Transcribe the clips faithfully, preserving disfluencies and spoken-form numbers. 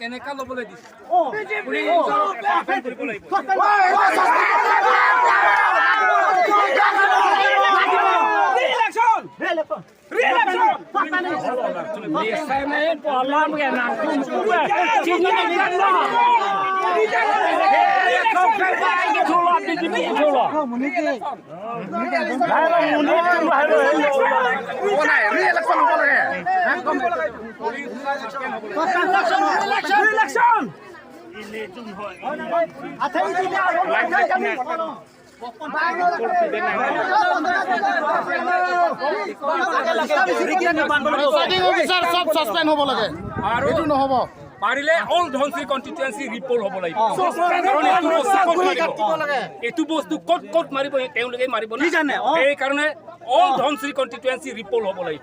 কেনেকা ল'বলৈ দিছে? প্ৰিজাইডিং অফিচাৰ সব ছাছপেণ্ড হ'ব লাগে। আৰু এইটো নহ'ব। পাৰিলে অল ধনশিৰি কনষ্টিটুৱেঞ্চি ৰিপল হ'ব লাগিব। ছাছপেণ্ড কাৰণ এইটো বস্তু ক'ত মাৰিব? এইটো বস্তু ক'ত ক'ত মাৰিব, তেওঁলোকে মাৰিব না। কি জানে? অ। সেইকাৰণে অল ধনশিৰি কনষ্টিটুৱেঞ্চি ৰিপল হ'ব লাগিব।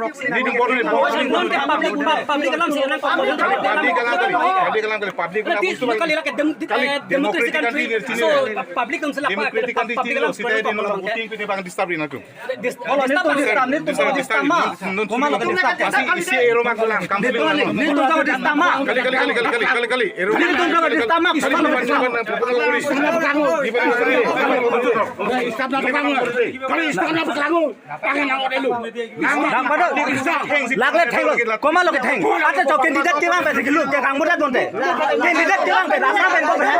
proxy. Nelitum board ni board. Non ke public, public alam si alam public alam. Public alam kali, public alam kali, public alam. Kali, kali, kali, kali, kali, kali. So, public alam si la democratic country, public alam si la voting pi bang disturb ri nangtum. Dis-, oh, nelitum disturb, nelitum disturb ma. Komat lo disturb? Pasi isi ero ma kolang, kam nelitum, nelitum disturb ma. Kali, kali, kali, kali, kali, kali, ero. Nelitum disturb ma. Kali, kali, kali, kali, kali, kali. Disturb na kali, kali. Kali, disturb na kali. Pangan ang order lu. Nang pada. Lagle thenglo. Komat lo ketheng? Acha chok candidate kevang pen si kelu ke kangmur ta donte. Candidate kevang pen rasa pen ko pen.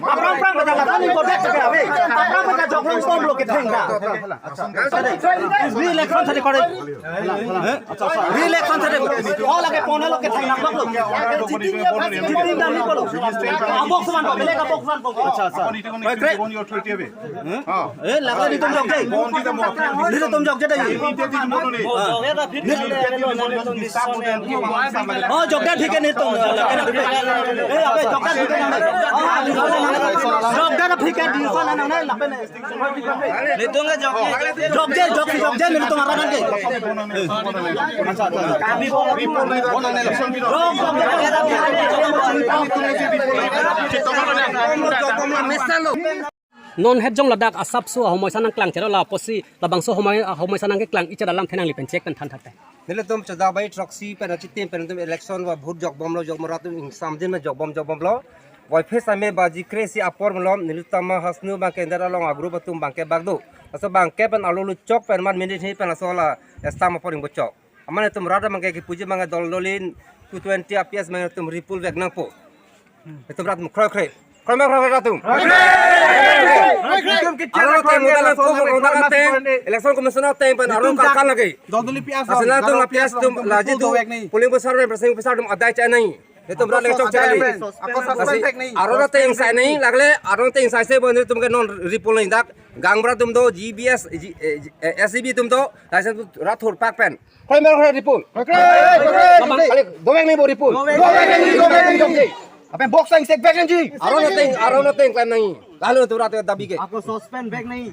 Aphrang aphrang pen rasa pen ko det ke ave. Aphrang pen jok long pom lo ketheng ta. Re-election sadi kore. Eh? Re-election sadi. Oh, lake pon lo ketheng nangkok lo. Jitin dam ni ko lo. Abok seman ko, belek abok seman ko. Acha, acha. Koi kre. Eh, lagle nelitum jokje. Nelitum jokje dei. Oh, jokje thik ke nelitum. Eh, abe jokje thik ke nang. Oh, jokje thik ke nelitum nang, nang, nang. Nelitum ke jokje. Jokje, jokje, jokje nelitum aran ke. Jok, jokje. Non het jong ladak asapso ahomoi sa nangklang chero la apotsi labangso ahomoi, ahomoi sa nangkeklang icha alam thenang li pen chek pen than thakte. Nelitum chedabai throksi pen achitim pen nelitum election va vote jokbomlo, jokbom rat atum ingsamdin ma jokbom jokbomlo. Voiphit same baji kre-isi apor malom nelitum ma Hasnu bangke Indar along a-group atum bangke bak do. Laso bangke pen arlo luchok pen man minute hi pen laso la stamp apor ingbochok. Amat nelitum rat abangke kipuji abangke dol dolin two twenty apias abangke nelitum repoll vek nangpo. Nelitum rat atum kroikre. Kroikre, kroikre rat atum. Kroikre. Aro ateng modal ko modal ateng. Election commission ateng pen aro nelitum kalkan lagi. Dol doli pias. Asal nelitum lapias atum laji tu polling officer pen presiding officer atum adai cha nai. Nelitum rat election cha nai. Ako suspend vek nai. Aro ateng sai nai lagle, aro ateng sai se bon nelitum ke non repoll nai dak. Gaonbura atum do, G B S, G-, eh, G-, eh, S G B atum do, license rat thurpak pen. Koi mer koi repoll. Koi, koi, koi, koi. Kali, dovek nai bo repoll. Dovek nai, dovek nai, dovek nai. Apen box ang sek vek nai ji. Aro ateng, aro ateng klem nai. Lalu tu rat dabi ke. Ako suspend vek nai.